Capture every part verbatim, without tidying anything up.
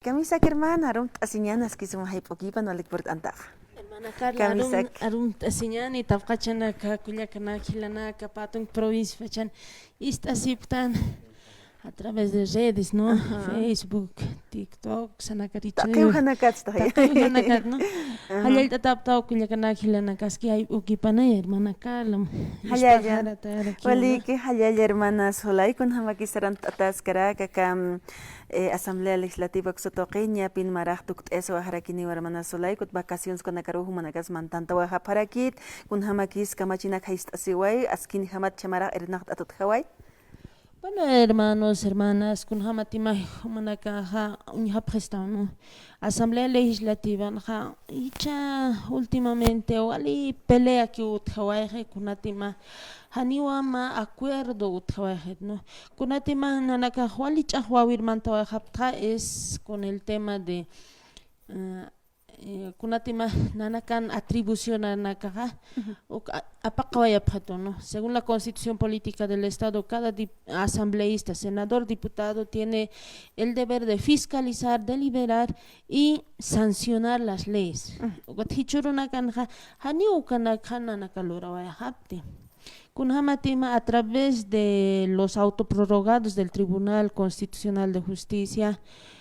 Kamisaki hermana, arumt'asiñäni, aski suma jayp'ukipan walik purt'antaxa. Hermana Carla, arum-, Kamisaki. Arumt'asiñäni, tapxachanaka, kullakanaka, jilanaka, pä tunka provinciapachan ist'asipktan a través de redes, ¿no? Ajá. Facebook, TikTok, sanakarichu. Taqiw janakatsta. Taqiw janakat, ¿no? Ajá. Jallallt'ataptaw kullakanaka, jilanaka, aski jayp'ukipanay, hermana Carla. Jallalla. Ist'axarata, ara, kiwa. Waliki, jallalla, hermana Zulay, kunjamakis sarant'ataskaraka, aka, mm, eh, Asamblea Legislativa uksa tuqi, ñapin marax tukt'asiwaxarakiniwa hermana Zulay, ukat vacaciones ukanakaruw jumanakas mantantawayxapxarakit, kunjamakis kamachinak jayst'asiway, askinjamat chha marax irnaqt'at utjaway. Bueno, hermanos, hermanas, kunjamatimay jumanakaxa uñjapxistaw, ¿no? Asamblea Legislativanxa, jichha últimamente wali peleakiw utjawayxi, kunatima janiwa mä acuerdo utjawayxit, ¿no? Kunatima nanakax wali ch'axwäwir mantawayxapxta es con el tema de, eh, eh, kunatima nanakan atribucionanakaxa, ujú, uk a-, apaqawayapxitu, ¿no? Según la Constitución Política del Estado, cada dip-, asambleísta, senador, diputado tiene el deber de fiscalizar, deliberar y sancionar las leyes. Ujú. Ukat jichhürunakanxa, janiw ukanakxa nanaka lurawayxapti. Kunjamatima a través de los autoprorrogados del Tribunal Constitucional de Justicia,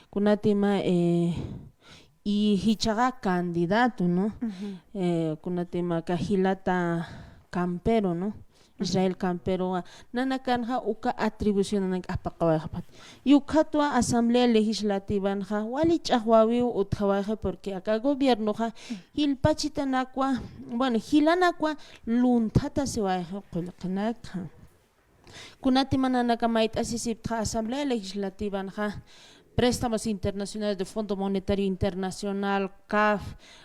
kunatima, eh, y jichhaxa candidato, ¿no? Ujú. Eh, kunatima aka jilata Campero, ¿no? Israel Campero, nanakanxa uka atribucionanak apaqawayxapxta. Y ukatwa Asamblea Legislativanxa wali ch'axwäwiw utjawayxi, porque aka gobiernoxa jilpachitanakwa, bueno, jilanakwa lunthatasiwayxi qullqinakxa. Kunatima nanaka mayt'asisipxta Asamblea Legislativanxa, préstamos internacionales de Fondo Monetario Internacional, CAF,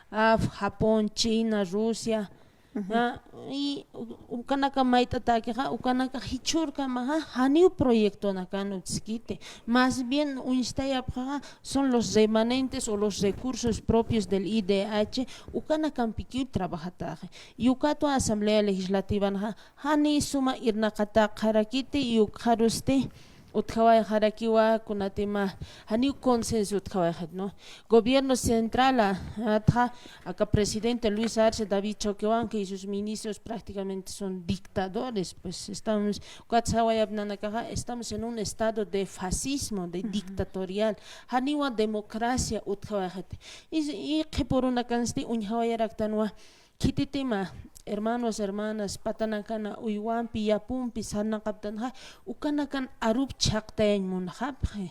af, Japón, China, Rusia, ujú, ah, y u-, ukanaka mayt'atakixa, ukanaka jichhürkamaxa, janiw proyectonakan utjskiti. Más bien, uñstayapxaxa, son los remanentes o los recursos propios del I D H, ukanakampikiw trabajataxi. Y ukatwa Asamblea Legislativanxa, jani suma irnaqatäxarakiti, y ukxarusti, utjawayxarakiwa, kunatima, janiw consenso utjawayxit, ¿no? Gobierno central, a, atxa, aka presidente Luis Arce, David Choquehuanca y sus ministros prácticamente son dictadores, pues, estamos, ukat sawayap nanakaxa, estamos en un estado de fascismo, de, ujú, dictatorial, janiwa democracia utjawayxit. Y, y qhipurunakansti uñjawayaraktanwa, khititima, hermanos, hermanas, patanakana uywampi, yapumpi sarnaqaptanxa, ukanakan arup chhaqtayañ munxapxi.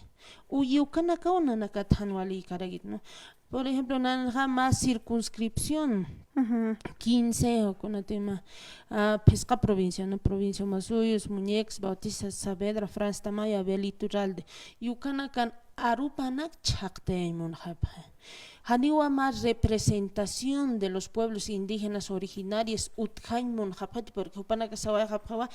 Uy, ukanakaw nanakat jan walïkarakit, ¿no? Por ejemplo, nanxa mä circunscripción, ujú, quince, o kunatima, ah, phisqa provincia, ¿no? Provincia Omasuyos, Muñeques, Bautista Saavedra, Franz Tamayo, Abel Iturralde. Y ukanakan arupanak chhaqtayañ munxapxi. Janiwa mä representación de los pueblos indígenas originarios utjañ munxapxit, porque jupanaka sawayxapxawa,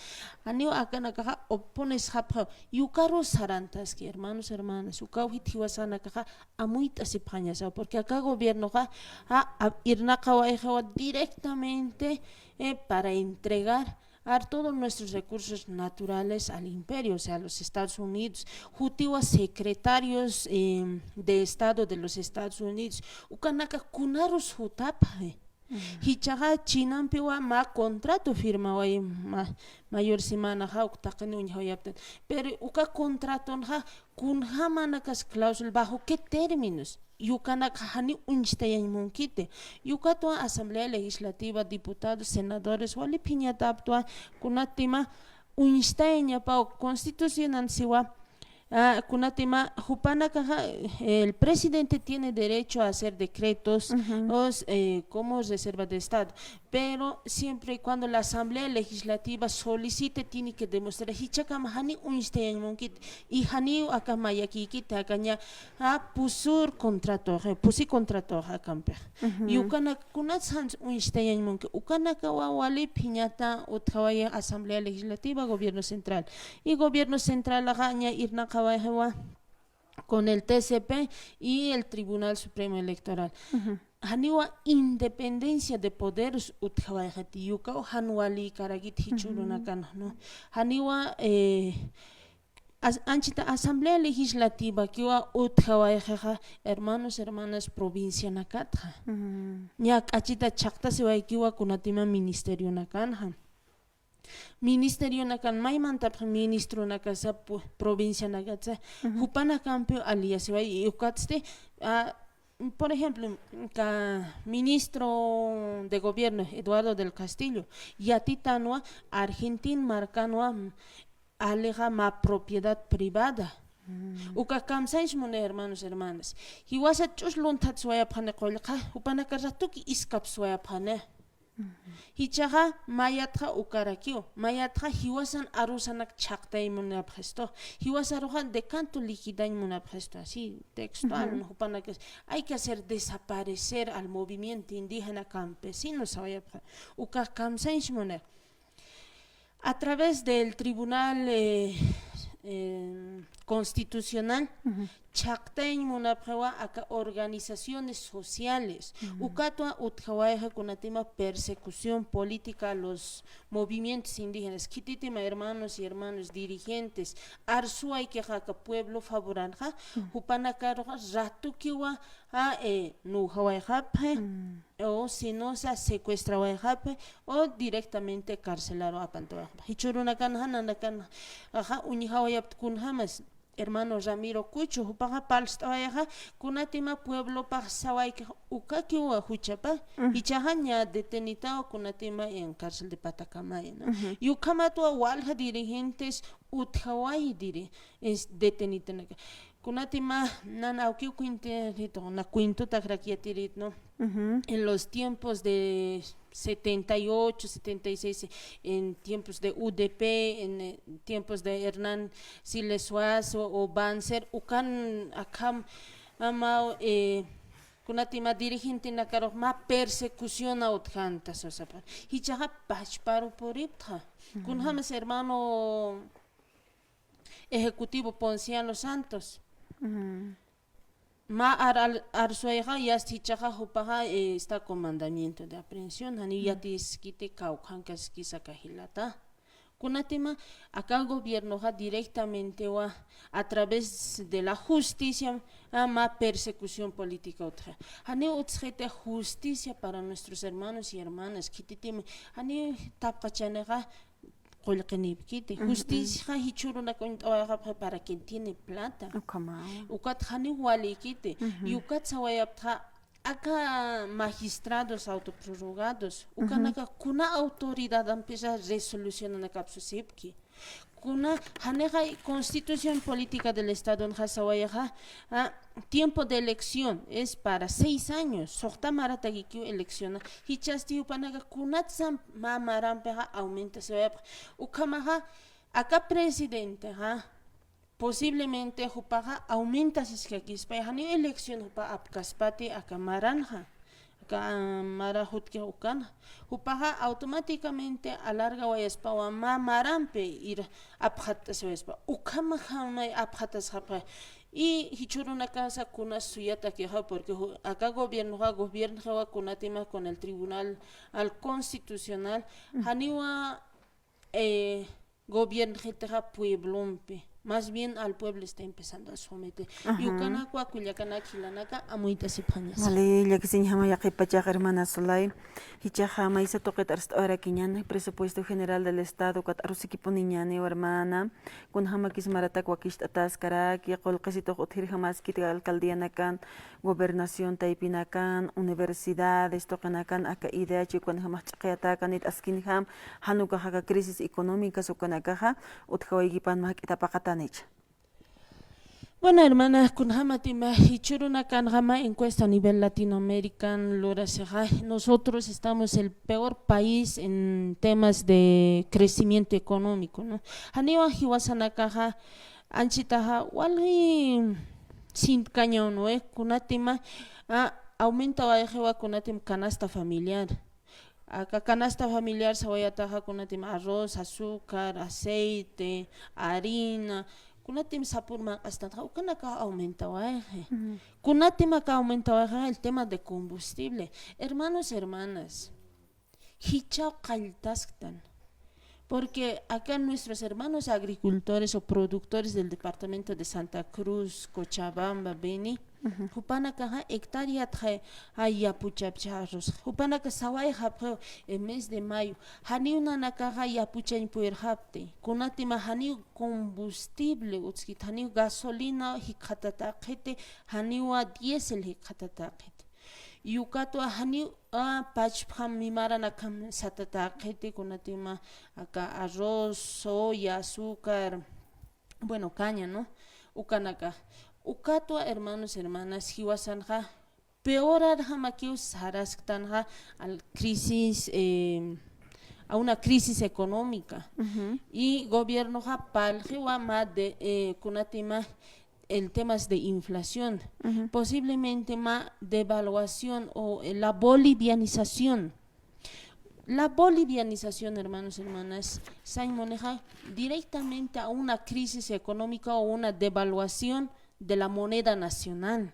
janiw akanakaxa oponesxapxawa, y ukaru sarantaski, hermanos, hermanas, ukawjit jiwasanakaxa amuyt'asipxañasawa, porque aka gobiernoxa, a, a, irnaqawayxawa directamente, eh, para entregar a todos nuestros recursos naturales al imperio, o sea, a los Estados Unidos. Jutiwa secretarios, eh, de Estado de los Estados Unidos. Ukanaka kunarus jutapxi. Ujú. Jichhaxa Chinampiwa mä contrato firmaway mä, mayor semanaxa uk taqin uñjawayaptan. Pero uka contratonxa kunjamanakas cláusula, bajo qué términos. Y ukanaka jani uñstayañ munkiti. Y ukatwa Asamblea Legislativa, diputados, senadores, wali phiñataptwa, kunatima uñstayañapaw constitucionan siwa, ah, kunatima jupanakaxa, el presidente tiene derecho a hacer decretos, ujú, os, eh, como reserva de Estado. Pero siempre y cuando la Asamblea Legislativa solicite, tiene que demostrar, jichhakama jani uñstayañ munkiti, y janiw aka mayakïkiti, aka ña, a, pusur contratoxa, pusi contratoxa akampixa. Ujú. Y ukanak kunats jan uñstayañ munki, ukanakawa wali phiñata utjawaya Asamblea Legislativa, Gobierno Central. Y Gobierno Centralaxa ña irnaqawayxiwa con el T C P y el Tribunal Supremo Electoral. Ujú. Janiwa independencia de poderes utjawayxiti, y ukaw jan walïkarakit jichhürunakan, ¿no? Janiwa, eh, As-, anchita Asamblea Legislativakiwa utjawayxixa, hermanos, hermanas, provincianakatxa. Ña k'achita chhaqtasiwaykiwa kunatima ministerionakanxa. Ministerionakan maymantapxi ministronakasa pu-, provincianakatsa, jupanakampiw aliyasiway, y ukatsti, ah, por ejemplo, ka ministro de gobierno, Eduardo del Castillo, yatitanwa Argentin markanwa, alixa mä propiedad privada. Uka kamsañs muni, hermanos, hermanas. Jiwasa ch'us lunthatswayapxani qullqa, jupanaka ratuki iskapswayapxani. Jichhaxa mayatxa ukarakiw, mayatxa jiwasan arusanak chhaqtay munapxistu, jiwasaruxa decanto liquidañ munapxistu, así textual, ¿no? Jupanakas, hay que hacer desaparecer al movimiento indígena campesino, sawayapxa, uka kamsañs muni. A través del Tribunal, eh, eh, Constitucional, chhaqtañ munapxiwa aka organizaciones sociales, ukatwa utjawayxa kunatima persecución política a los movimientos indígenas, khititima hermanos y hermanos dirigentes, arsuwaykixa aka pueblo favoranxa, jupanakaruxa ratukiwa, ah, eh, nuwjawayxapxi, o si no, sa secuestrawayxapxi, o directamente carcelaru apantawayxapxi. Jichhürunakanxa, nanakanxa, uñjawayapxta kunjamas, hermano Ramiro Cucho, jupaxa parlst'awayxa, kunatima pueblopax sawaykixa, ukakiwa juchapa, jichhaxa ña detenitawa kunatima en cárcel de Patacamaya, ¿no? Y ukhamatwa walja dirigentes utjawayi diri-, es, detenitanaka. Kunatima, nan awkiw cuentito, na cuentotakrak yatirit, ¿no? En los tiempos de setenta y ocho, setenta y seis, en tiempos de U D P, en, eh, tiempos de Hernán Siles Suazo o Banzer, ukan akham, amaw, eh, kunatima dirigentenakarux mä persecución utjanta, sosapa. Jichhaxa pachparu puripxta. Kunjamas hermano ejecutivo Ponciano Santos. Mä ar-, al-, arsuwayxa, yast jichhaxa jupaxa, eh, está con mandamiento de aprehensión, janiw yatiskiti kawkhankaskisa aka jilata. Kunatima, aka gobiernoxa directamentewa a través de la justicia, ah, mä persecución política utja. Janiw utjxiti justicia para nuestros hermanos y hermanas, khititima, janiw tapxachanixa, qullqinipkiti. Justiciaxa jichhürunak uñt'awayxapxi para quien tiene plata. Ukhama. Ukat janiw walikiti. Y ukat sawayapxta, aka magistrados autoprorrogados, ukanaka kuna autoridadampisa resolucionanakapxsipki. Kuna, janixa Constitución Política del Estadonxa sawayxa, ah, tiempo de elección es para seis años, suxta maratakikiw elecciona, jichhasti jupanaka kunatsa mä marampixa aumentasiwayapxi. Ukhamaxa, aka presidentexa, posiblemente jupaxa aumentasiskakispa, janiw elección jupa apkaspati aka maranxa, aka, ah, mara jutkix ukanxa. Jupaxa automáticamente alargawayaspawa mä marampi ir apxatt'asiwayaspa. Ukhamajamay apxatasxapxi. Y jichhürunakasa kunas suyatakixa, porque ju-, aka gobiernoxa, gobiernoxiwa kunatima con el Tribunal al Constitucional, janiwa, eh, gobiernxitixa pueblompi, más bien al pueblo está empezando a someter. Y ukanakwa kullakanaka jilanaka amuytasipxañasa. Vale, llakisiñjama yaqhipachax hermana Zulay. Jichhaxa maysa tuqit arst'awayarakiñäni, presupuesto general del Estado ukat arusikipuniñäniwa hermana. Kunjamakis maratak wakicht'ataskaraki, qullqisitux utjirjamaskiti alcaldianakan, gobernación taypinakan, universidades tuqinakan, aka IDH ukanjamax ch'aqiyatakan, nit askinjam, jan ukax aka crisis económicas ukanakaxa utjawaykipan mä jik'ita paqatanicha. Bueno, hermana, kunjamatima jichhürunakanjama encuesta a nivel Latinoamérica lurasixa, nosotros estamos el peor país en temas de crecimiento económico, ¿no? Janiwa jiwasanakaxa, anchitaxa, walji sintkañaw, ¿no? Kunatima, ah, aumentawayxiwa kunatim canasta familiar. Aka canasta familiar sawayataxa kunatim arroz, azúcar, aceite, harina, kunatim sapür manq'astanxa, ukanakax aumentawayxi. Kunatim aka aumentawayxixa el tema de combustible. Hermanos, hermanas, jichhaw qalltasktan. Porque acá nuestros hermanos agricultores o productores del departamento de Santa Cruz, Cochabamba, Beni, jupanakaxa hectáreatxa yapuchapcha arroz. Jupanaka sawayxapxiw el mes de mayo. Janiw nanakaxa yapuchañ puyirxapti. Kunatima janiw combustible utskit, janiw gasolina jikxatatäxiti, janiwa diésel jikxatatäxiti. Y ukatwa janiw, ah, pachpxam mimaranakam satatäxiti, kunatima aka arroz, soya, azúcar, bueno, caña, ¿no? Ukanaka. Ukatwa, hermanos, hermanas, jiwasanxa peorarjamakiw sarasktanxa al crisis, eh, a una crisis económica. Y gobiernoxa parlxiwa mä de, eh, kunatima el temas de inflación, posiblemente mä devaluación o, eh, la bolivianización. La bolivianización, hermanos, hermanas, sañ munaxa directamente a una crisis económica o una devaluación de la moneda nacional.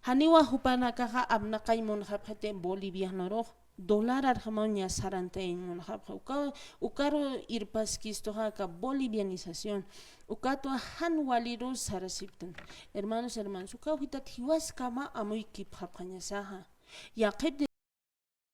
Janiwa jupanakaxa apnaqañ munxapxiti bolivianorux, dólararjamaw ña sarantayañ munxapxi. Uka, ukaru irpaskistuxa aka bolivianización. Ukatwa jan walirus sarasiptan. Hermanos, hermanas, ukaw jitat jiwaskama amuykipxapxañasaxa. Yaqhip